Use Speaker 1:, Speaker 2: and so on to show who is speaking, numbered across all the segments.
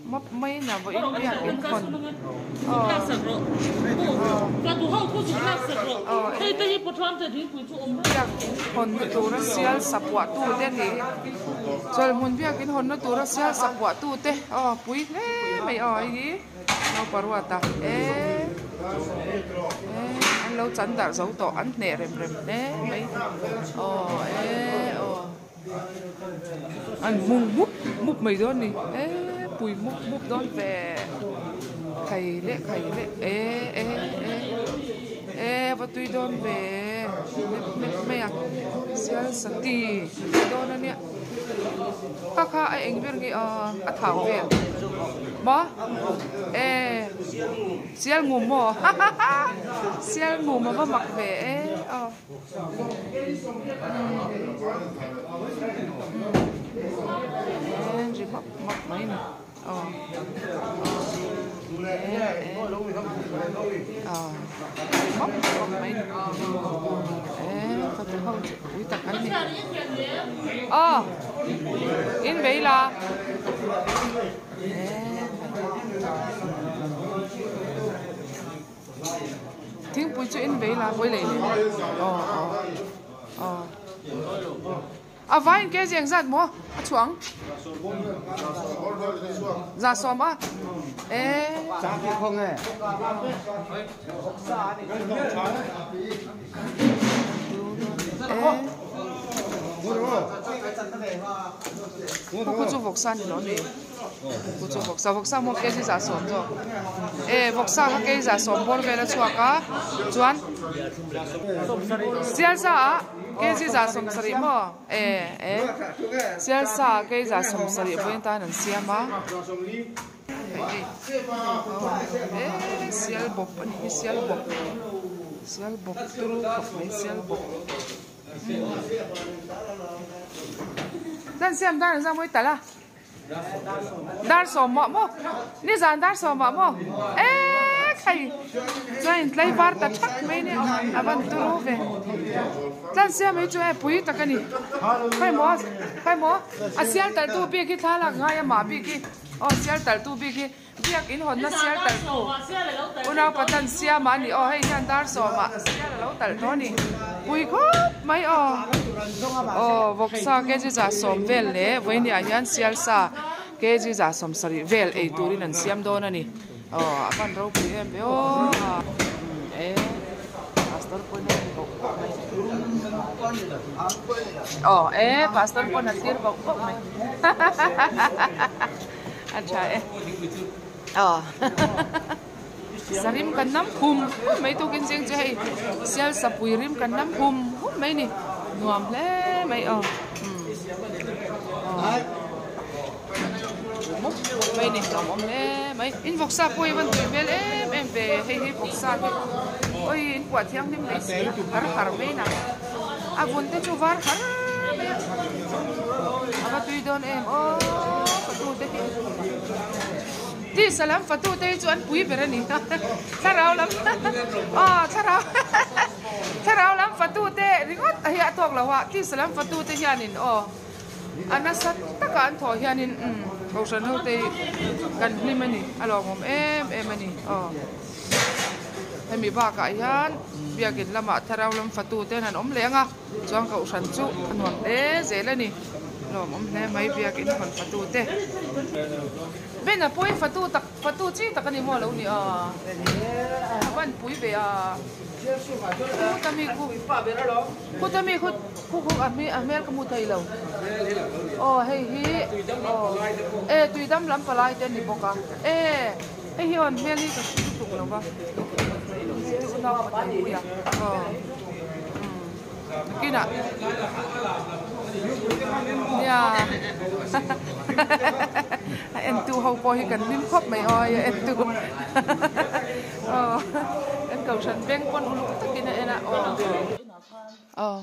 Speaker 1: Map mai na vawiin biakin hawn aw aw biakin hawnna tura sial sapuah tu te ani hi chawlhmun biakin hawnna tura sial sapuah tu te aw pui hle mai aw hei hi nauparuata eee an lo chan darh zo tawh an hneh rem rem hle mai aw eee aw. An hmung mup mup mai dawn ni eee pui mup mup dawn ve khai leh khai leh eh eh eh eh va tui dawn ve mep mep mai a sial sati dawn a nia kha kha a eng ber nge aw a thau vel maw eh sial ngum maw ha ha ha sial ngum a va mak ve e aw. Ri map map mai ni aw aw ri map map mai ni eh ka ti ho chu ui tak an ni aw in vei la eh. Thingpui chu in vei la pawi lei leh aw aw aw a vai in kg engzat maw a chhuang za sawm a eh eh khu chu vawksa ni lo ni. Chu chu vawksa vawksa maw kg za sawm zawk e vawksa kha kg za sawm bawr vel a chhuak a chuan sialsa ah kg za sawm sarih maw e e sialsa ah kg za sawm sarih vawiin tan an siam a hei hei e sial bawp a nih hi sial bawp sial bawp turu khawp mai sial bawp. Zan siam dar engzah mawi tal a dar sawm mah maw nizan dar sawm mah maw eee khai chuan in tlai var ta thak mai nia a van turu ve tlan siam hi chu e pui tak a ni khawi maw khawi maw a sial talh tu bik hi thla lak ngai a mah bik hi aw sial talh tu bik hi. Biak in hawnna sial talh tu unau patan siama a ni aw hei hian dar sawmah sial a lo talh tawh a ni pui khawp mai aw aw vawksa kg za sawm vel leh vawiini ah hian sial sa kg za sawm sarih vel ei turin an siam dawn a ni aw a van ropui em ve aw e pastor pawhin a en bawk bawk mai aw e pastor pawn a thlir bawk bawk mai A tha e. Aw. Sarim kan nam hum hum mai tukin cheng chu hei sial sapui rim kan nam hum hum mai ni. Nuam hle mai aw. Aw. Mup mup mai ni nuam awm hle mai. In vawksa pawh hi van tui hmel em em ve hei hi vawksa hi oi in puah thianghlim mai si a har har mai na. A vun te chu var har mai a. A va tui dawn em aw fatu te hi tisa lam fatu te hi chu an pui ber a ni thlarau lam aw thlarau thlarau lam fatu te ringawt a hi a tawk lo a tisa lam fatu te hianin aw a nasa taka an thawh hianin umm kohhran ho te hi kan hlim a ni a lawmawm em em a ni aw. Hemi bakah hian biakin lamah thlarau lam fatu ten an awm leh ang a chuan kohhran chu a nuam hle zel a ni lawmawm hle mai biakin hawn fatu te Ben a pawi fatu tak fatu chi tak a ni maw lo ni a a van pui ve a khuta mi khu khuta mi khu khu khu a hmel ka hmu thei lo aw hei hi aw e tuidam lam palai te a ni bawk a e. Hei hi awn hmel hi ka hre lutuk lo va, hei chu unau pakhat pui a, aw umm nakinah nia a entu ho pawh hi kan hlim khawp mai aw hei a entu aw kan kohhran veng pawn uluk takin a en a aw aw.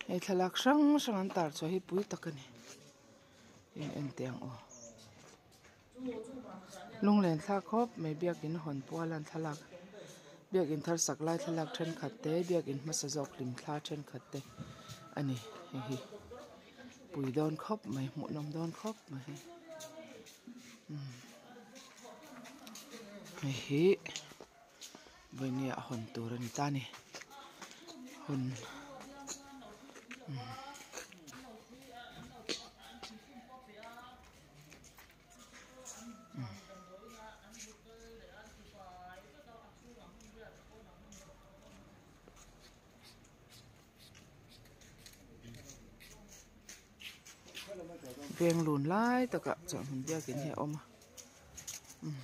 Speaker 1: Hei thlalak hrang hrang an tar chhuah hi pui tak a ni in en teh ang aw lunglen thlak khawp mai biakin hawn pual an thlalak biakin thar sak lai thlalak thenkhat te biakin hmasa zawk hlim thla thenkhat te a ni hei hi. Pui dawn khawp mai hmuhnawm dawn khawp mai umm hei hi vawinia a hawn tur a ni ta a ni hun umm. Veng lun lai takah chuan hmun biakin hi a awm a umm.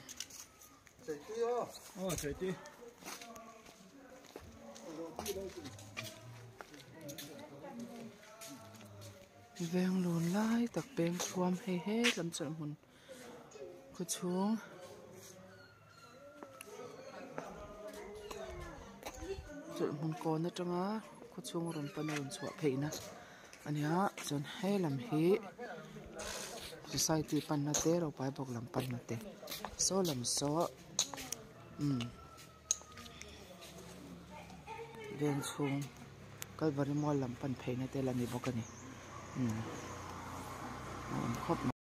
Speaker 1: Veng lun lai tak peng thuam hei hetlem chuan hmun khawchhung. Chawlh hmun kawn atanga khaw chhung rawn pan a rawn chhuah theih na a ni a chuan he lam hi society panna te rawpai bawk lam panna te saw lam saw umm veng chhung kalvari mual lam pan phei na te la ni bawk a ni umm a awm khawp mai.